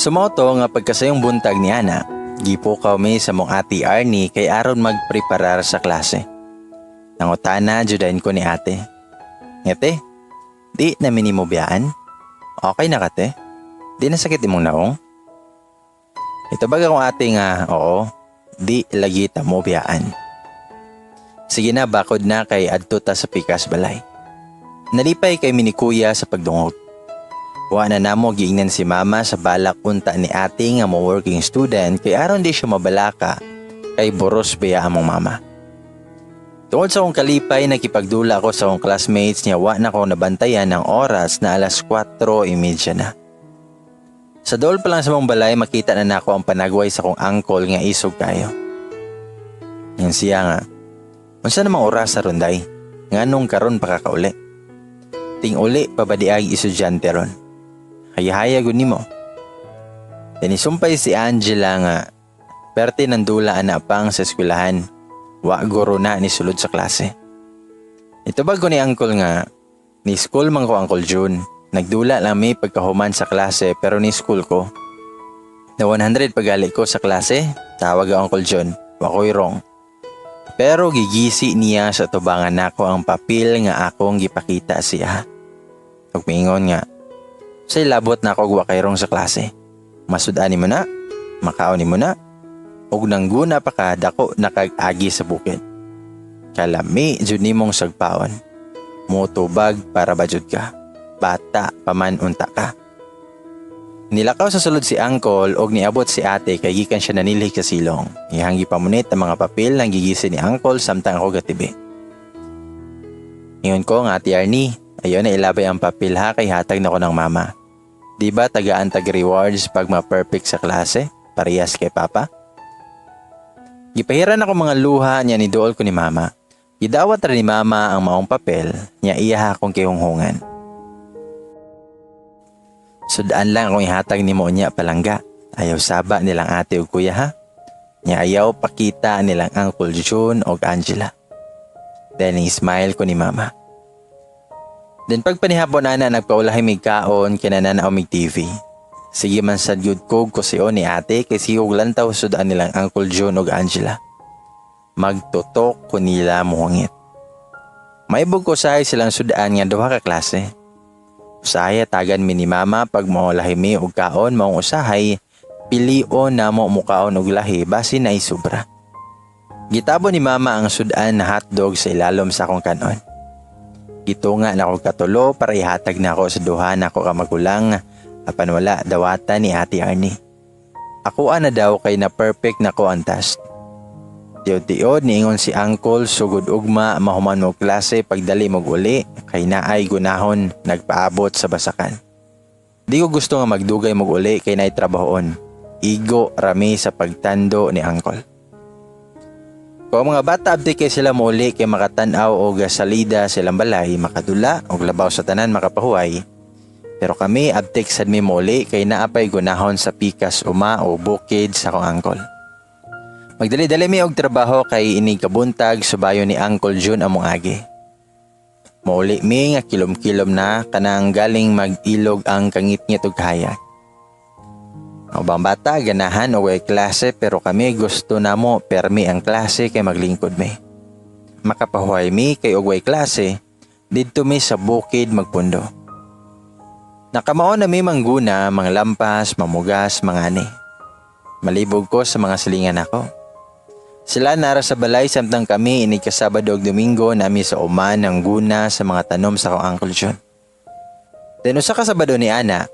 Sa mao to nga pagkasayong buntag ni ana, gipukaw mi sa mong Ate Arnie kay aron magpreparar sa klase. Nangutana judain ko ni ate. "Ngete, di na minimo biyaan? Okay na ka, te? Di na sakit imong naong?" Itubag akong ate nga, "Oo, di lagi ta mo biyaan. Sige na, bakod na kay adto ta sa pikas balay." Nalipay kay mi ni kuya sa pagdungog. Wa na namo giingnan si mama sa balak unta ni ate nga mo working student kay aron di siya mabalaka kay boros biya among mama. Tungod sa akong kalipay, nakipagdula ako sa akong classmates niya wa na ko nabantayan ng oras na alas 4:30 na. Sa dool pa lang sa mong balay, makita na nako ang panagway sa akong uncle nga isog kayo. Yan siya nga, "Unsa namang oras sa runday? Nganong karon pa ka kauli? Ting-uli pa ba diay estudyante ron? Hayahaya gud nimo." Tinisumpay si Angela nga, "Perte nandula ana pang sa eskwelahan. Wa guro na ni sulod sa klase." Itubag ko ni uncle nga, "Ni school man ko, Uncle June. Nagdula lang mi pagkahuman sa klase pero ni school ko. Na 100 pagali ko sa klase," tawag ang Uncle June. "Wa ko'y wrong." Pero gigisi niya sa tubangan nako ang papel nga akong gipakita siya. Ug miingon nga, "Say labot na ako wa kay wrong sa klase? Masud-an mo na, makaon mo na, ug nangguna pa ka dako nakag-agi sa bukid. Kalami jud nimong sagpaon. Motubag para ba jud ka? Bata pa man unta ka." Nilakaw sa sulod si uncle og niabot si ate kay gikan siya nanilhig sa silong. Iyang gipamunit ang mga papel nang gigisi ni uncle samtang ako gatibi. Ingon ko nga, "Ate Arnie, ayo na ilabay ang papel ha kay hatag na ko ng mama. Di ba tagaan tag rewards pag ma-perfect sa klase? Parehas kay papa?" Gipahiran ako mga luha niya ni dool ko ni mama. Gidawat ra ni mama ang maong papel niya iya akong kihunghungan. "Sudaan lang akong ihatag nimo niya, palangga. Ayaw saba nilang ate ug kuya ha. Nya ayaw pakita nilang Uncle June og Angela." Then smile ko ni mama. Then pagpanihapon ana, nagpaulahi mig kaon kinanana mig TV. Sige man sad gyud kog kusion ni ate kay sigog lantaw sudan nilang Uncle June og Angela. Magtutok ko nila muhangit. Maibog ko sahay silang sudan nga duha ka klase. Usahay tagan mi ni mama pag maulahi mi og kaon, maong usahay pilion namo mukaon og lahi basi na sobra. Gitabo ni mama ang sudan na hotdog sa ilalom sa akong kanon. Gitunga na ako katulo para ihatag na ako sa duha na ako ka magulang apan wala dawatan ni Ate Arnie. Ako na daw kay na perfect na ko ang test. Tiod-tiod niingon si uncle sugod ugma mahuman mo klase pagdali mo uli kay naay gunahon nagpaabot sa basakan. Di ko gusto nga magdugay mo uli kay naay trabahoon. Igo rami sa pagtando ni uncle. Kung ang mga bata abdi kay sila mouli kay makatan-aw og salida silang balay, makadula og labaw sa tanan makapahuway. Pero kami abtik sad mi mouli kay naapay gunahon sa pikas uma o bukid sa akong uncle. Magdali-dali mi og trabaho kay inig kabuntag subayo ni Uncle June among agi. Mouli mi nga kilom-kilom na kanang galing mag-ilog ang kangitngit og kahayag. Ang ubang bata ganahan og way klase pero kami gusto namo permi ang klase kay maglingkod mi. Makapahuway mi kay og way klase didto mi sa bukid magpundo. Nakamao na mi mangguna, manglampas, mamugas, mangani. Malibog ko sa mga silingan nako. Sila nara sa balay samtang kami inig ka Sabado ug Domingo nami sa uman ng guna sa mga tanom sa akong Uncle John. Then usa ka Sabado ni ana,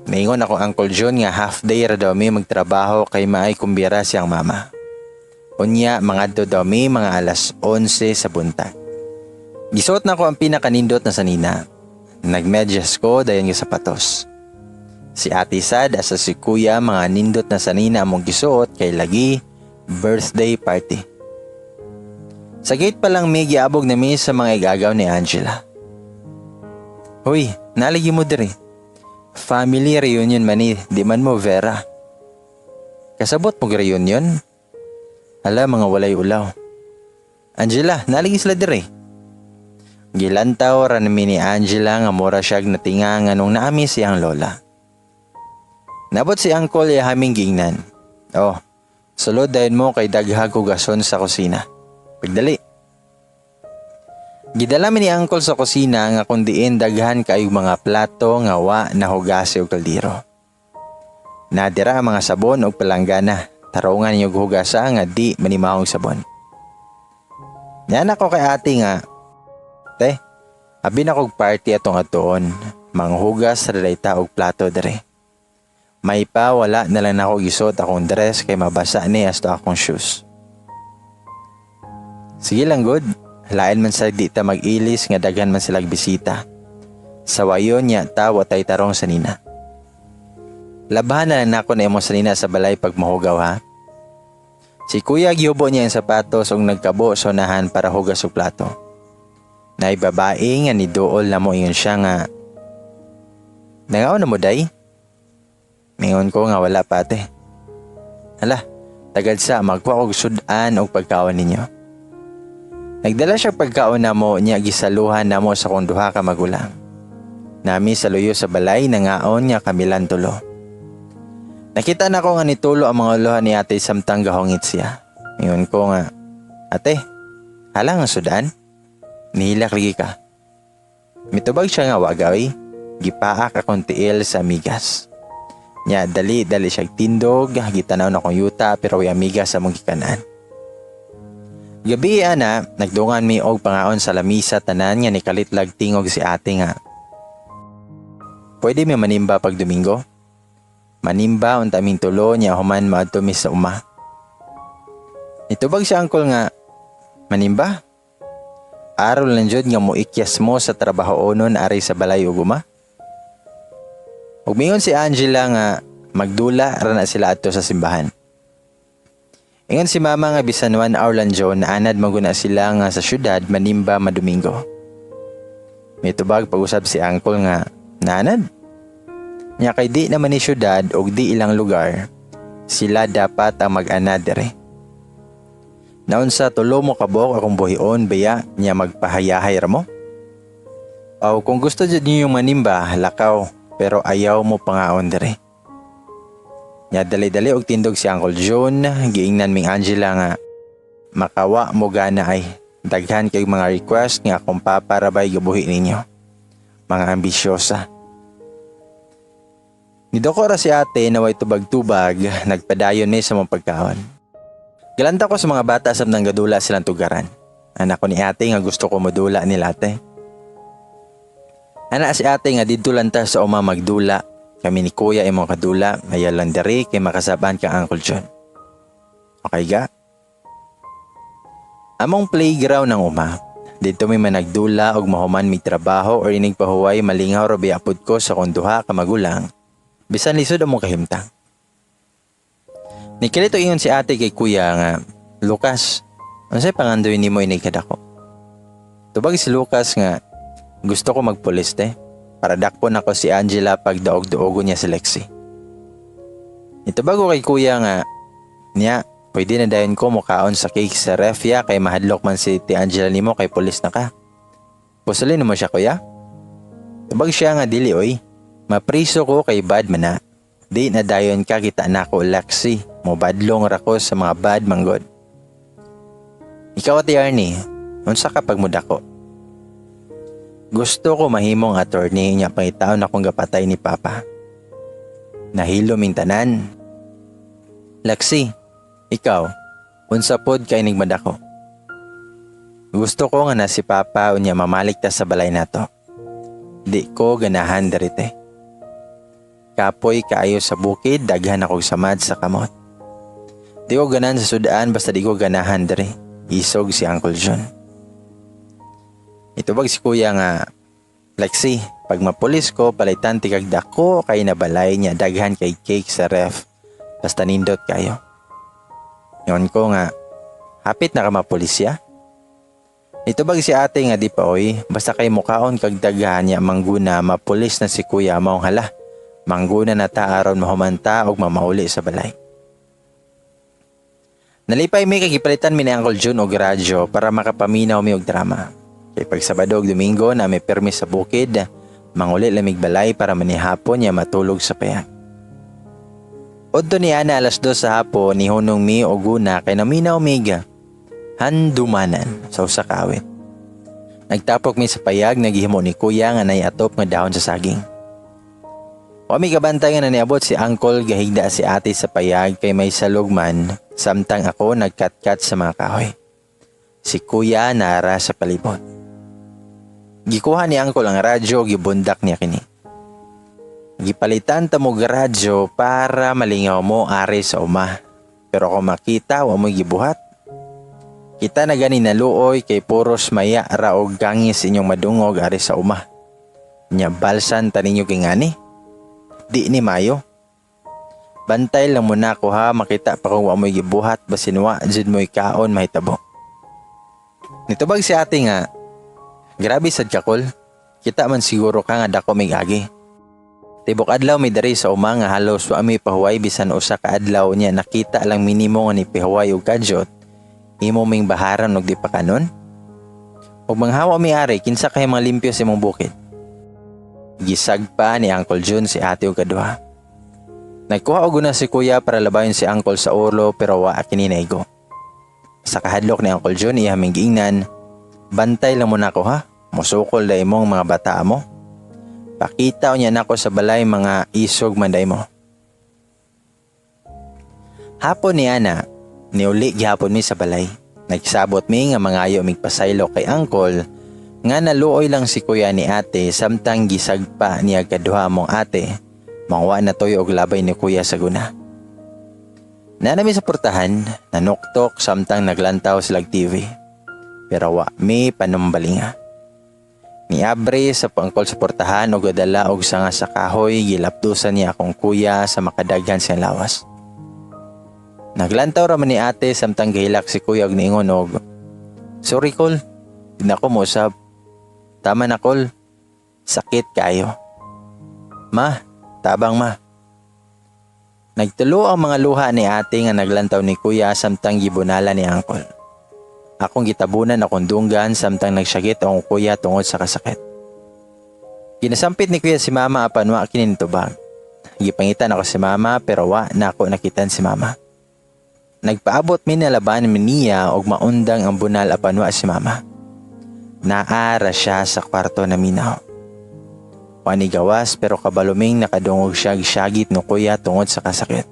naingon ako Uncle John nga half day ra daw mi magtrabaho kay maay kumbira siyang mama. Unya mangadto daw mi mga alas 11 sa buntag. Gisuot na ko ang pinakanindot na sanina. Nagmedyas ko dayon nga sapatos. Si Ate Sad asa si Kuya mga nindot na sanina among gisuot kay lagi birthday party. Sa gate pa lang mi giabog na mi sa mga igagaw ni Angela. "Hoy, naligi mo diri. Family reunion man ni, di man mo Vera. Kasabot mo reunion? Hala, mga walay ulaw. Angela, naligi sila diri." Gilantaw ra nami ni Angela nga mura siyag natinga nganong naami siyang lola. Nabot si Uncle, iya haming giingnan. "Oh, sulod dayon mo kay daghag hugason sa kusina. Pagdali." Gidala mi ni Uncle sa kusina nga kung diin daghan kaayog mga plato nga wa nahugasi og kaldero. Nadira ang mga sabon og palanggana. Tarungan ninyo hugasa nga di manimahong sabon. Niana ko kay ate nga, "Te, abi na kog party atong atuon. Manghugas ra ta og plato dere. May pa wala na lang nako gisuot akong dress kay mabasa ni hasta akong shoes." "Sige lang good. Lain man sa di ta mag-ilis nga daghan man silag bisita. Sa wayon niya ta watay tarong sa nina. Labahan na lang nako na imong sanina sa balay pag mahugaw ha." Si kuya gihubo niya ang sapatos ug nagkabo sa unahan para hugas og plato. Naay babae nga niduol na mo, ingon siya nga, "Nangaon na mo, day?" Mingon ko nga wala pa, ate. "Hala, tagad sa magkuha og sudan og pagkaon ninyo." Nagdala siya pagkaon namo niya gisaluhan namo sa kong duha ka magulang. Nami sa luyo sa balay nangaon nga kamilan tulo. Nakita na ko nga nitulo ang mga luha ni ate samtang gahungit siya. Ingon ko nga, "Ate, hala nga sudan? Nihilak lagi ka." Mitubag siya nga wagaw. Gipaak akong tiil sa amigas. Nya dali dali siya tindog, gitanaw na kong yuta pero way amigas sa mong gikanan. Gabi ana, nagdungan mi og pangaon sa lamisa tanan nga nikalit lag tingog si ate nga, "Pwede mi manimba pag Domingo? Manimba unta aming tulo niya human maadto mi sa uma." Nitubag si Uncle nga, "Manimba? Aron lang jud nga moikyas mo sa trabaho onon ari sa balay ug uma?" Ug mingon si Angela nga magdula ra na sila adto sa simbahan. Ingon si mama nga bisan 1 hour lang John, anad maguna sila nga sa syudad manimba madomingo. Mitubag pag-usab si Uncle nga naanad. Nya kay di naman ni syudad og di ilang lugar, sila dapat ang mag-anad dire. "Naunsa, tulo mo kabok akong buhion baya nya magpahayahay ra mo? Aw, kung gusto jud niyo manimba, lakaw, pero ayaw mo pangaon dire." Nya dali-dali og tindog si Uncle John, giingnan ming Angela nga, "Makawa mo gana ay daghan kay mga request nga akong papa rabay gabuhi ninyo. Mga ambisyosa." Nidoko ra si ate na way tubag-tubag, nagpadayon ni sa mga pagkaon. Galanta ko sa mga bata sa nang gadula silang tugaran. Anak ko ni ate nga gusto ko modula ni ate. Ana si ate nga didto lang ta sa uma magdula. Kami ni kuya imong kadula, ayaw lang diri kay makasabaan kang Uncle John. Okay ga? Among playground ng uma. Dito may managdula og mahuman mig trabaho or inig pahuway, malingaw ra biya pud ko sa kung duha ka magulang. Bisan lisod among kahimtang. Nikilito ingon si ate kay kuya nga, "Lucas, unsay pangandoy nimo inig kadako?" Tubag si Lucas nga, "Gusto ko magpulis, te. Para dakpon ako si Angela pag daog-daogo niya si Lexi." Nitubag ko kay kuya nga, "Niya, pwede na dayon ko mukaon sa cake sa ref ya kay mahadlok man si ti Angela nimo kay pulis na ka. Pusulin mo siya, kuya?" Tubag siya nga, "Dili oy. Mapriso ko kay bad man na. Di na dayon ka kita nako, Lexi. Mobadlong ra ko sa mga bad manggod." Ikaw, Ate Arnie, unsa ka pag mudako? "Gusto ko mahimong attorney niya pangitaon akong gapatay ni Papa." Nahilo ming tanan. Lexi, ikaw, unsa pod kay inig madako? "Gusto ko nga na si Papa unya mamalik ta sa balay nato. Di ko ganahan dirite. Kapoy kaayo sa bukid, daghan akong samad sa kamot. Di ko ganahan sa sudaan, basta di ko ganahan diri." Isog si Uncle John. Itubag si kuya nga, "Lexi, pag mapulis ko, palitan ti kag dako kay nabalay niya daghan kay cake sa ref. Basta nindot kayo." Ingon ko nga, "Hapit na ka mapulisya?" Itubag si ate nga, "Di pa oy, basta kay mukaon kag daghan niya mangguna mapulis na si kuya, maong hala. Mangguna na ta aron mahumanta og mamauli sa balay." Nalipay mi kay gipalitan mi ni Uncle June og radyo para makapaminaw mi og drama. Kay pag Sabado ug Domingo na may permis sa bukid, manguli lamig balay para manihapon niya matulog sa payag. Udto ni ana 2:00 sa hapon, nihunong mi og guna kay naminaw miga handumanan sa usa ka awit. Nagtapok mi sa payag nga gihimo ni kuya nga nay atop nga dahon sa saging. Wa mi kabantay nga naniabot si Uncle, gahigda si ate sa payag kay may salog man samtang ako nagkatkat sa mga kahoy. Si kuya nara sa palibot. Gikuha ni Uncle ang radyo, gibundak niya kini. Gipalitan ta mo radyo para malingaw mo ari sa uma. Pero kung makita, wa mo gibuhat. Kita na gani naluoy kay puros maya ra og gangis inyong madungog ari sa uma. Nya balsan ta ninyo kingani. Di ni mayo. Bantay lang mo na ko ha, makita pa kung wa mo'y gibuhat basin wa jud mo'y kaon mahitabo. Nitubag si ate nga, "Grabe sad ka, Kol. Kita man siguro ka nga dako mig agi. Tibok adlaw mi diri sa uma nga halos wa mi pahuway bisan usa ka adlaw, niya nakita lang minimo nga ni pihuway og kadyot. Imo ming baharan og di pa kanon. Ug manghawa mi ari, kinsa kay mga limpyo sa imong bukid?" Gisagpa ni Uncle Jun si ate og kaduha. Nagkuha og guna si kuya para labayon si Uncle sa ulo pero wa kini naigo. Sa kahadlok ni Uncle Jun, iya ming giingnan, "Bantay lang mo nako ha, musukol da imong mga bata mo. Pakita niya nako sa balay, mga isog manday mo." Hapon ni ana, niuli gihapon mi sa balay. Nagsabot mi nga mangayo mig pasaylo kay Uncle nga naluoy lang si kuya ni ate samtang gisagpa niya kaduha mong ate. Mangwa na toyo og labay ni kuya sa guna. Nanami sa portahan, nanuktok samtang naglantaw silag TV. Pero wa mi panumbalinga. Niabre sa pangkol sa portahan og gadala og sanga sa kahoy, gilapdusan niya akong kuya sa makadaghan siyang lawas. Naglantaw ra man ni ate samtang gihilak si kuya og niingon og, "Sorry Kol, di na ko mousab. Tama na, Kol, sakit kaayo. Ma, tabang ma." Nagtulo ang mga luha ni ate nga naglantaw ni kuya samtang gibunala ni Uncle. Akong gitabunan akong dunggan samtang nagsyagit akong kuya tungod sa kasakit. Ginasampit ni kuya si mama apan wa kini nitubag. Gipangitan ako si mama pero wa na ako nakitan si mama. Nagpaabot mi nalaban mi niya og maundang ang bunal apan wa si mama. Naara siya sa kwarto na minaw. Wa ni gawas pero kabaluming nakadungog siya syagit no kuya tungod sa kasakit.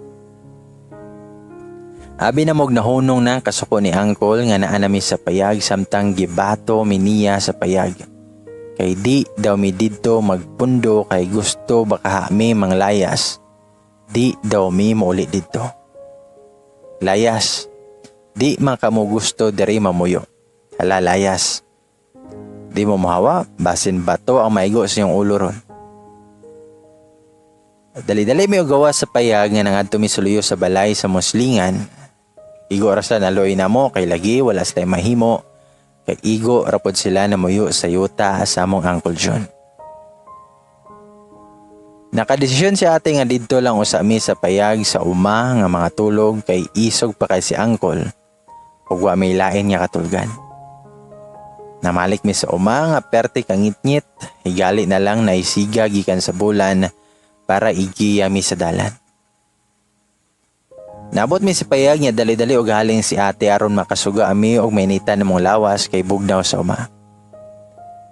Abi na mog nahunong na kasuko ni Uncle nga naa nami sa payag samtang gibato mi niya sa payag. Kay di daw mi didto magpundo kay gusto baka mi manglayas. Di daw mi mauli didto. "Layas. Di man kamo gusto diri mamuyo. Hala, layas. Di mo mahawa, basin bato ang maigo sa iyong ulo ron." Dali-dali mi gawa sa payag nga nangadto mi suluyo sa balay sa muslingan. Igo ra sila naloy na mo kay lagi wala sila mahimo kay igo ra pod sila namuyo sa yuta sa among Uncle John. Nakadesisyon si ate nga didto lang usa mi sa payag sa uma nga mga tulog kay isog pa kay si Uncle ug wa may lain nga katulgan. Namalik mi sa uma nga perte kangitngit, higali na lang naisiga gikan sa bulan para igiya mi sa dalan. Naabot mi sa payag nga dali-dali og haling si ate aron makasuga ami og mainitan namong lawas kay bugnaw sa uma.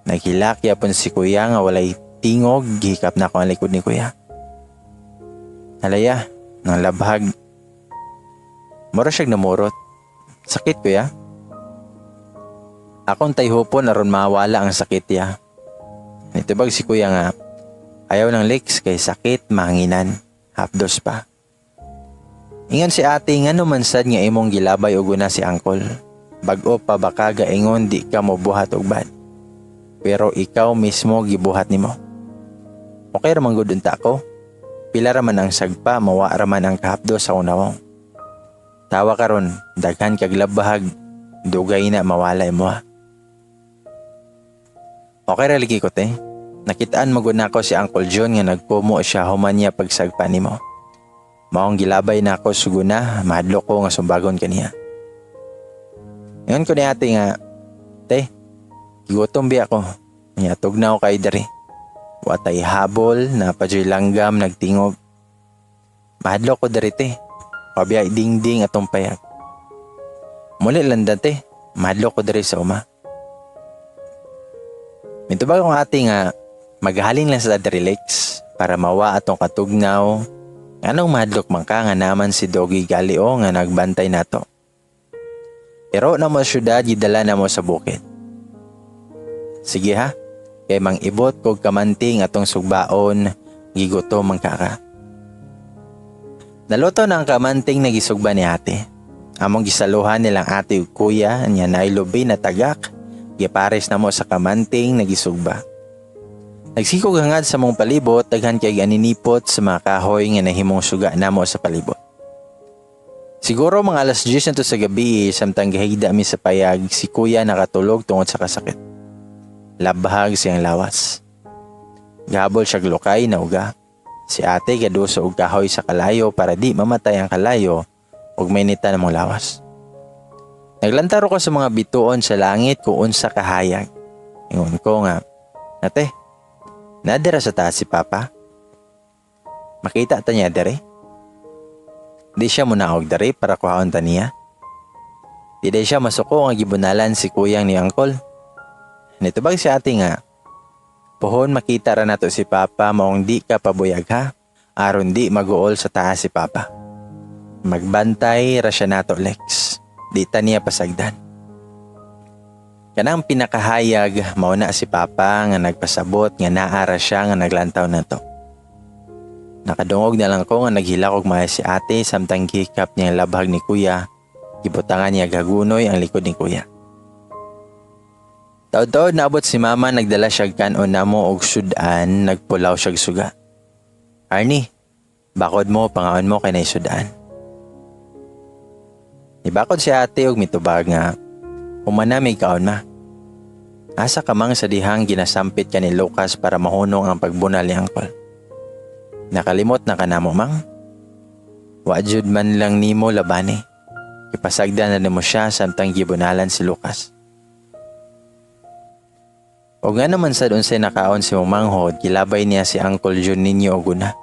Naghilak yapon si kuya nga walay tingog, gihikap na ako ang likod ni kuya. Halaya, nang labhag. Mura siyag namurot. "Sakit, kuya?" Akong tayhupon aron mawala ang sakit ya. Nitubag si kuya nga, "Ayaw ng leaks kay sakit mahanginan. Hapdos pa." Ingon si ate nga man sad nga imong gilabay og una si Uncle. Bag-o pa baka gaingon di ka mo buhat og bad. Pero ikaw mismo gibuhat nimo. Okay ra man gud unta ko. Pila ra man ang sagpa, mawa ra man ang kahapdos sa akong nawong. Tawa karon, daghan kag labahag, dugay na mawala imo ha. Okay ra lagi ko, te. Nakitaan magud nako si Uncle John nga nagkumo siya human niya pagsagpa nimo. Maong gilabay na ako suguna, mahadlok ko nga sumbagon kaniya. Ingon ko ni ate nga, "Te, gigutom biya ko. Nya tugnaw kay diri. Watay habol na padyoy langgam nagtingog." Mahadlok ko diri, te. Pabiyay dingding atong payag. Muli lang dati, mahadlok ko diri sa uma. Mitubag akong ate nga maghalin lang sa diri, Lex, para mawa atong katugnaw. Nganong mahadlok man ka nga naman si Doggy Galio nga nagbantay nato? Pero na mo syudad, gidala na mo sa bukid. Sige ha, kay mang ibot kog kamanting atong sugbaon, gigutom man ka. Naluto na ang kamanting na gisugba ni ate. Among gisaluhan nilang ate ug kuya nya naay lubi na tagak, gipares na mo sa kamanting na gisugba. Nagsikog hangad sa mong palibot, daghan kay aninipot sa mga kahoy nga nahimong suga namo sa palibot. Siguro mga alas 10 na to sa gabi, samtang gahigda mi sa payag, si kuya nakatulog tungod sa kasakit. Labhag siyang lawas. Gahabol siya lukay na uga. Si ate gaduso og kahoy sa kalayo para di mamatay ang kalayo ug mainita namong lawas. Naglantaro ko sa mga bituon sa langit kung unsa kahayag. Ingon ko nga, "Ate, nadira sa taas si Papa? Makita ta niya dere? Di siya munaog dere para kuhaon ta niya? Di day siya masuko nga gibunalan si kuyang ni Uncle?" Nitubag si ate nga, "Pohon makita ra nato si Papa, maong di ka pabuyag ha, aron di maguol sa taas si Papa. Magbantay ra siya nato, Lex. Di ta niya pasagdan." Kanang pinakahayag, mao na si Papa nga nagpasabot nga naara siya nga naglantaw nato. Nakadungog na lang ko nga naghilak og maayo si ate samtang gihikap niya ang labhag ni kuya, gibutangan niya gagunoy ang likod ni kuya. Taod-taod naabot si mama, nagdala siya kanon namo og sudan, nagpulaw siya suga. "Arnie, bakod mo, pangaon mo kay naisudan." Ibakod si ate og mitubag nga, "Humana may kaon, ma." "Asa ka mang sa dihang ginasampit ka ni Lucas para mahunong ang pagbunal ni Uncle? Nakalimot na ka namo, mang? Wa jud man lang nimo labani. Ipasagdan na nimo siya samtang gibunalan si Lucas. O nga naman sa unsay nakaon si mong manghod, gilabay niya si Uncle Jun ninyo og una.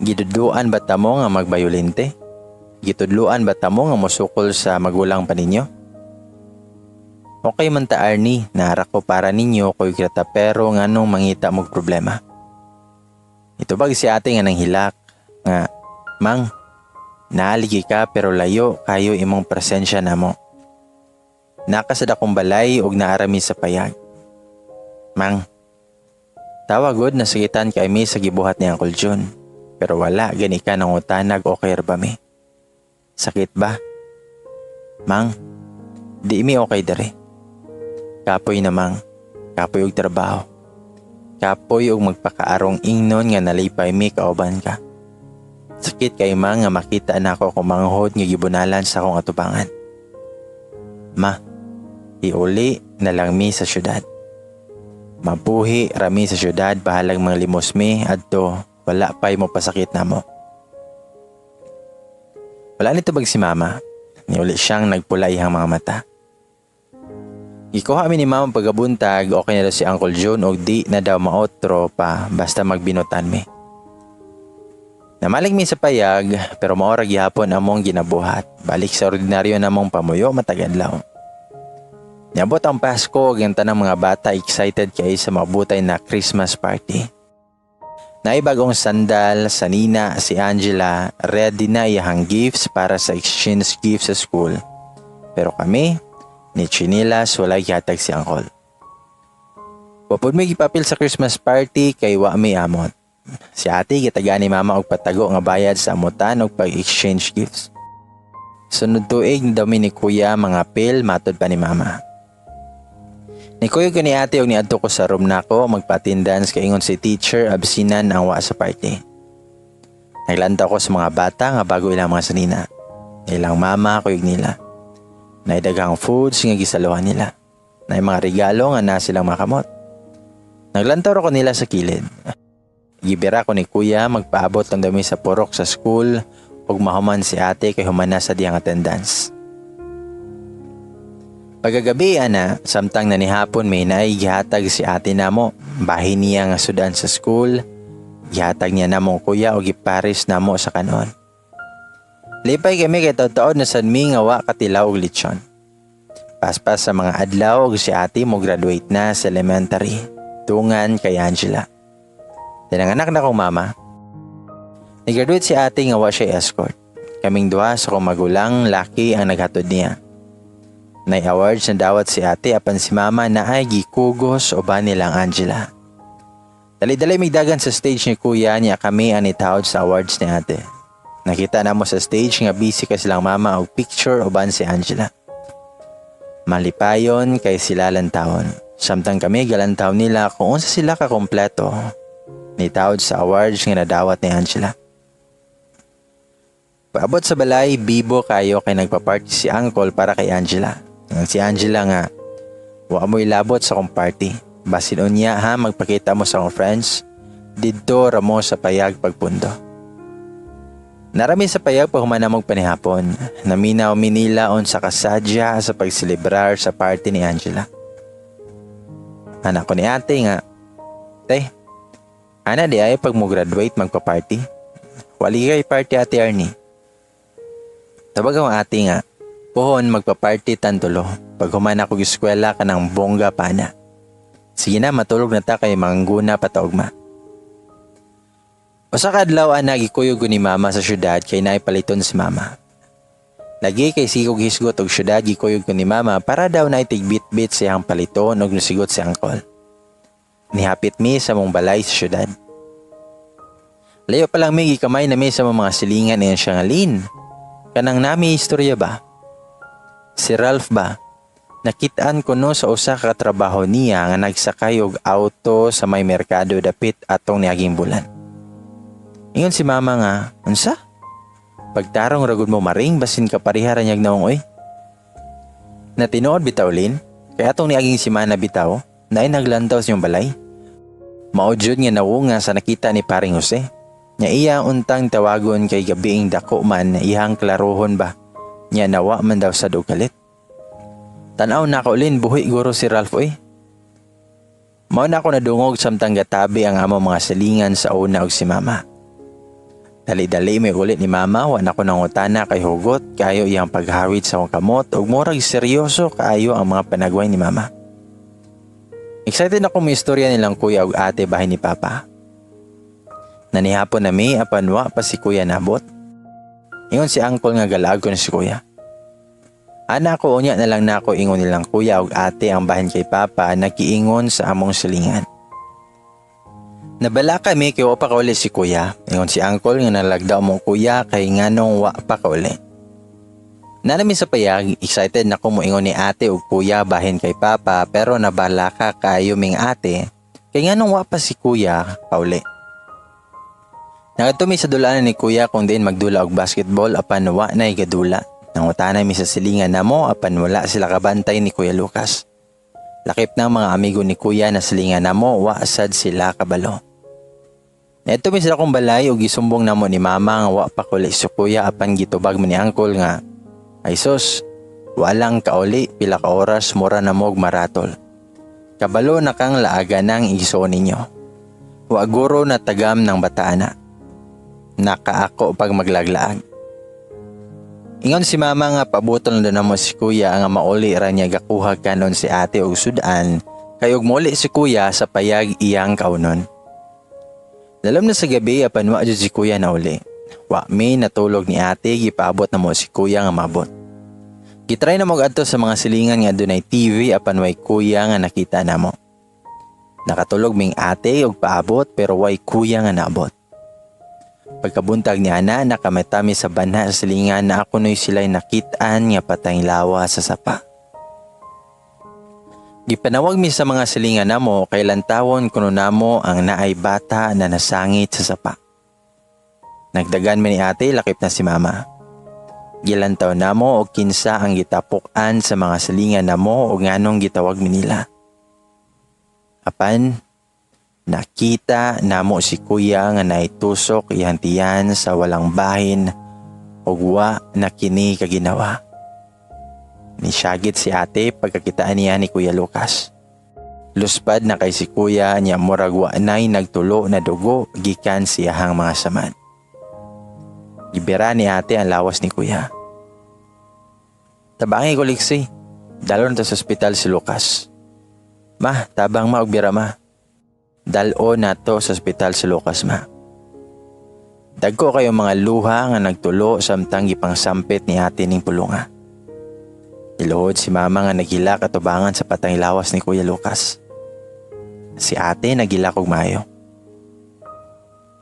Giduduan ba ta mo nga magbayolente? Gitudluan ba ta mo nga mosukol sa magulang pa ninyo? Okay man ta, Arnie, naara ko para ninyo ko'y krata, pero nganong mangita mog problema?" Itubag si ate nga nanghilak nga, "Mang, naaligi ka pero layo kayo imong presensya namo. Naka sa dakong balay og naarami sa payag. Mang, tawagod nasakitan kay mi sa gibuhat ni Uncle Jun. Pero wala gani ka nangutanag okay ra ba mi? Sakit ba? Mang, di mi okay dere. Kapoy na, mang, kapoy og trabaho. Kapoy og magpakaarong ingnon nga nalipay mi kauban ka. Sakit kay mang nga makita na ako kung manghod nga gibunalan sa akong atubangan. Ma, iuli na lang mi sa syudad. Mabuhi rami sa syudad, bahalag mga limos mi adto, wala pa'y mo pasakit na mo." Wala nitubag si mama. Niuli siyang nagpula iyang mga mata. Gikuha mi ni mama pagabuntag, okay na daw si Uncle June og di na daw maotro pa basta magbinutan mi. Namalig mi sa payag pero mao ra gihapon among ginabuhat. Balik sa ordinaryo namong pamuyo matag adlaw. Niabot ang Pasko ug ang tanang mga bata excited kay sa mabutay na Christmas party. Naay bagong sandal, sa nina si Angela, ready na iyahang gifts para sa exchange gift sa school. Pero kami, ni chinilas walay gihatag si Uncle. Wa pud mi gipapil sa Christmas party kay wa mi amot. Si ate gitagaan ni mama og patago nga bayad sa amutan og pag-exchange gifts. Sunod tuig na daw mi ni kuya mangapil, matod pa ni mama. Nikuyog ko ni ate og niadto ko sa room nako magpa-attendance kay ingon si teacher absinan ang wa sa party. Naglantaw ko sa mga bata nga bago ilang mga sanina. Ilang mama kuyog nila. Naay daghang foods nga gisaluhan nila. Naay mga regalo nga na silang makamot. Naglantaw ra ko nila sa kilid. Gibira ko ni kuya magpaabot lang dami sa purok sa school ug mahuman si ate kay humana sa diyang attendance. Pagkagabi ana, samtang nanihapon may naay gihatag si ate namo, bahin niya nga sudan sa school, Gihatag niya namong kuya og gipares namo sa kanon. Lipay kami kay taud-taud na sad mi nga wa katilaw og lechon. Paspas sa mga adlaw og si ate mo graduate na sa elementary. Tungan kay Angela. Tinanganak na kong mama. Ni-graduate si ate nga wa siya escort. Kaming duha sa akong magulang laki ang naghatod niya. Nay awards na dawat si ate apan si mama na ay gikugos uban nilang Angela. Dali-dali migdagan sa stage ni kuya niya, kami ang nitawd sa awards ni ate. Nakita namo sa stage nga busy ka silang mama og picture uban si Angela. Malipayon kay sila lantawon. Samtang kami galantaw nila kung unsa sila ka kompleto. Nitawd sa awards nga nadawat ni Angela. Paabot sa balay, bibo kayo kay nagpa-party si uncle para kay Angela. Ang si Angela nga, "Wa mo ilabot sa akong party. Basin unya ha, magpakita mo sa akong friends. Didto ra mo sa payag pagpundo." Narami sa payag paghuman namog panihapon. Naminaw mi nila unsa kasadya sa pagselebrar sa party ni Angela. Ana ko ni ate nga, "Te, ana di ay pag mo graduate magpa-party. Wali kay party, Ate Arnie." Tabag ang ate nga, "Pohon magpa-party tantulo. Pag human ako eskwela kanang bongga pa na. Sige na, matulog na ta kay mangguna pa ta ugma." Usa ka adlaw ana, gikuyog ko ni mama sa syudad kay naay paliton si mama. Lagi kay sigog hisgot og syudad, gikuyog ko ni mama para daw naay tigbit-bit sa iyang paliton og nasigot si uncle. Nihapit mi sa mong balay sa syudad. Layo pa lang mi, gikamay na mi sa mga silingan niya siya nga, "Lin. Kanang nami istorya ba? Si Ralph ba? Nakitaan ko no sa usa ka trabaho niya nga nagsakay og auto sa may merkado dapit atong niaging bulan." Ingon si mama nga, "Unsa? Pagtarong ragud mo, Maring, basin ka pareha ra niyag nawong oy. Na tinuod bitaw, Lin, kaya atong niaging simana bitaw, naay naglantaw sa inyong balay. Mao jud nga nawong nga sa nakita ni paring Jose. Nya iya untang tawagon kay gabiing dako man iyang klarohon ba. Nya nawa man daw sa kalit. Tanaw na ko, Lin, buhi guro si Ralph oy." Mao na ako nadungog samtang gatabi ang among mga silingan sa una og si mama. Dali-dali may ulit ni mama, wa na ko nangutana kay hugot kaayo iyang paghawid sa akong kamot ug murag seryoso kaayo ang mga panagway ni mama. Excited ako may istorya nilang kuya ug ate bahin ni papa. Nanihapon na mi apan wa pa si kuya nabot. Ingon si uncle nga galaag ko na si kuya. Ana ko, unya na lang nako ingon nilang kuya ug ate ang bahin kay papa nakiingon sa among silingan. Nabala kami kay wa pa kauli si kuya. Ingon si uncle nga nalagdaw mong kuya kay nganong wa pa kauli. Nanami sa payag, excited na ko moingon ni ate ug kuya bahin kay papa pero nabala ka kayo ming ate kay nganong wa pa si kuya kauli. Nakadto mi sa dulaan ni kuya kung diin magdula og basketball apan wa na gadula. Nangutana mi sa silingan namo apan wala sila kabantay ni Kuya Lucas. Lakip ng mga amigo ni kuya na silingan namo, wa sad sila kabalo. Neto mi sila kong balay ug gisumbong namo ni mama nga wa pa kauli si kuya apan gitubag man ni uncle nga, "Ay sus, walang kauli pila ka oras mura na mo'g maratol. Kabalo na kang laaga ng igsuon ninyo. Wa guro na tagam ng bataan na. Nakaako pag maglaglaag." Ingon si mama nga pabuton na namo si kuya nga mauli ra niya gakuha kanon si ate og sudan kay og mauli si kuya sa payag iyang kaunon. Lalom na sa gabi apan wa jud si kuya na uli. Wa mi natulog ni ate, gipaabot na mo si kuya nga mabot. Gitry na mo adto sa mga silingan nga adunay TV apan way kuya nga nakita namo. Nakatulog ming ate og paabot pero way kuya nga naabot. Pagkabuntag ni ana, nakamatami sa banha sa silingan na ako no'y sila'y nakitaan nga patayng lawa sa sapa. Gipanawag mi sa mga silingan namo kay lantawon kuno namo ang naay bata na nasangit sa sapa. Nagdagan mi ni ate lakip na si mama. Gilantaw namo og kinsa ang gitapok-an sa mga silingan namo og nganong gitawag mi nila. Apan nakita namo si kuya nga naitusok iyang tiyan sa walang bahin ug wa na kini kaginawa. Nisyagit si ate pagkakitaan niya ni Kuya Lucas. Luspad na kay si kuya niya, murag wa nay nagtulo na dugo gikan siyahang mga samad. Gibira ni ate ang lawas ni kuya. "Tabangi ko, Lexi. Dal-on ta sa ospital si Lucas. Ma, tabang ma og bira, ma. Dal-on nato sa ospital si Lucas, ma." Dagko kayo mga luha nga nagtulo samtang gipangsampit ni ate ning pulunga. Niluhod si mama nga naghilak atubangan sa patang lawas ni Kuya Lucas. Si ate naghilak og maayo.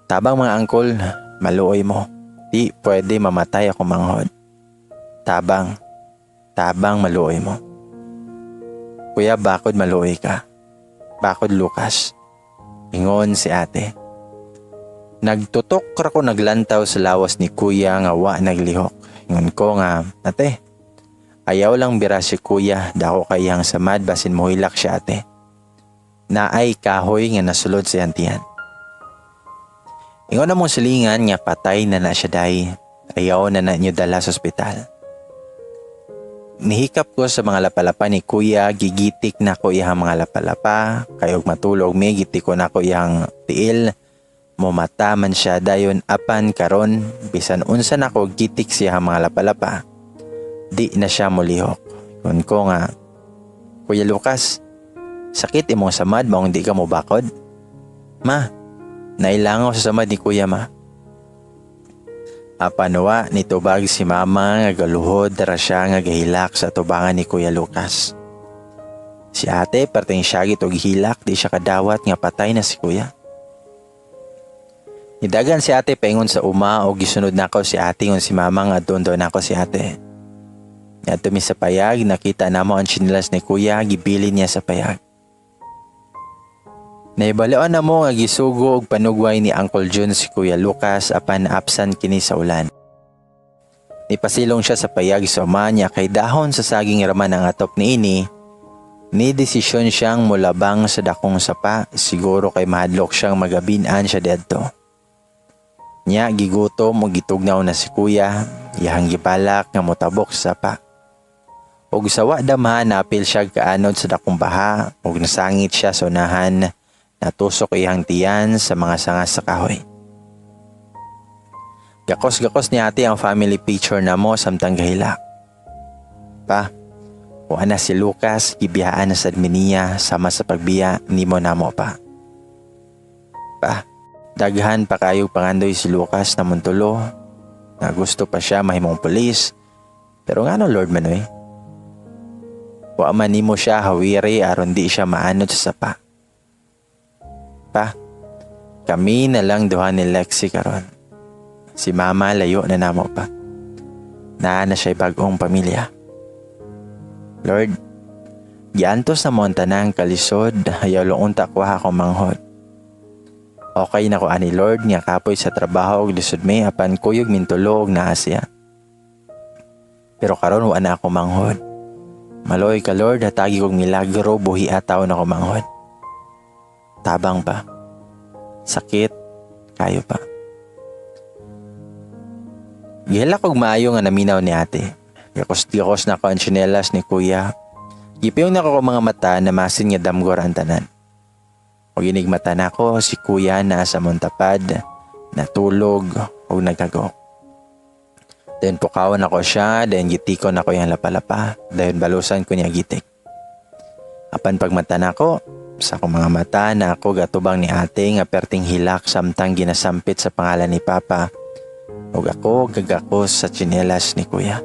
"Tabang, mga angkol, maluoy mo. Di pwede mamatay ako manghod. Tabang, tabang, maluoy mo. Kuya, bakod maluoy ka. Bakod, Lucas," ingon si ate. Nagtutok ra ko naglantaw sa lawas ni kuya nga wa naglihok. Ingon ko nga, "Ate, ayaw lang bira si kuya, dako kay iyang samad, basin mohilak siya, ate. Naay kahoy nga nasulod sa iyang tiyan." "Ingon among silingan nga patay na na siya day. Ayaw na na niyo dala sa ospital." Nihikap ko sa mga lapalapa ni kuya, gigitik na ko iyang mga lapalapa, kay og matulog mi, gitikon nako iyang tiil, mumata man siya dayon, apan karon bisan unsa nako gitik siya mga lapalapa, di na siya molihok. Ingon ko nga, "Kuya Lucas, sakit imong samad maong di ka mo bakod? Ma, nailangaw sa samad ni kuya, ma." Apan wa nitubag si mama nga galuhod ra siya nga gahilak sa tubangan ni Kuya Lucas. Si ate perting syagit og hilak, di siya kadawat nga patay na si kuya. Nidagan si ate paingon sa uma o gisunod nako si ate, ingon si mama nga doon daw nako si ate. Niadto mi sa payag, nakita namo ang tsinelas ni kuya, gibilin niya sa payag. Naibaloan namo nga gisugo og panugway ni Uncle Jun si Kuya Lucas apan naapsan kini sa ulan. Nipasilong siya sa payag sa uma niya kay dahon sa saging raman ang atop niini. Ni desisyon siyang mulabang sa dakong sapa, siguro kay mahadlok siyang magabinan siya didto. Nya gigutom ug gitugnaw na si kuya, iyahang gibalak nga motabok sa sapa. Ug sa wa damha, napil siya kaanod sa dakong baha ug nasangit siya sa unahan, natusok iyang tiyan sa mga sanga sa kahoy. Gakos-gakos ni ate ang family picture namo samtang gahilak. "Pa, wa na si Lucas, gibiyaan na sad mi niya sama sa pagbiya nimo namo, pa. Pa, daghan pa kayog pangandoy si Lucas na muntulo, na gusto pa siya mahimong pulis, pero ngano, Lord manoy? Wa man nimo siya hawiri aron di siya maanod sa sapa. Pa, kami na lang duha ni Lexi karon. Si mama layo na namo pa. Naa na siya bagong pamilya. Lord, giantos namo ang tanang kalisod, ayaw lang unta kuha akong manghod. Okay na ko ani, Lord, nga kapoy sa trabaho ug lisod mi, apan kuyog mintulo og naa siya. Pero karon wa na ako manghod. Maluoy ka, Lord, hatagi kog milagro, buhi taon ako manghod. Tabang pa. Sakit, kayo pa." Gihilak og maayo nga naminaw ni ate. Gakos-gakos nako ang tsinelas ni kuya. Gipiyong nako ko mga mata na masin nga damgor ang tanan. Og inig mata nako, si kuya na sa montapad, natulog og nagkagok. Then pukawan ako siya, then gitikon ako yung lapalapa, then balusan ko niya gitik. Apan pagmata nako, sa akong mga mata na ako gatubang ni ate nga perting hilak samtang ginasampit sa pangalan ni Papa, ug ako gagakos sa tsinelas ni kuya.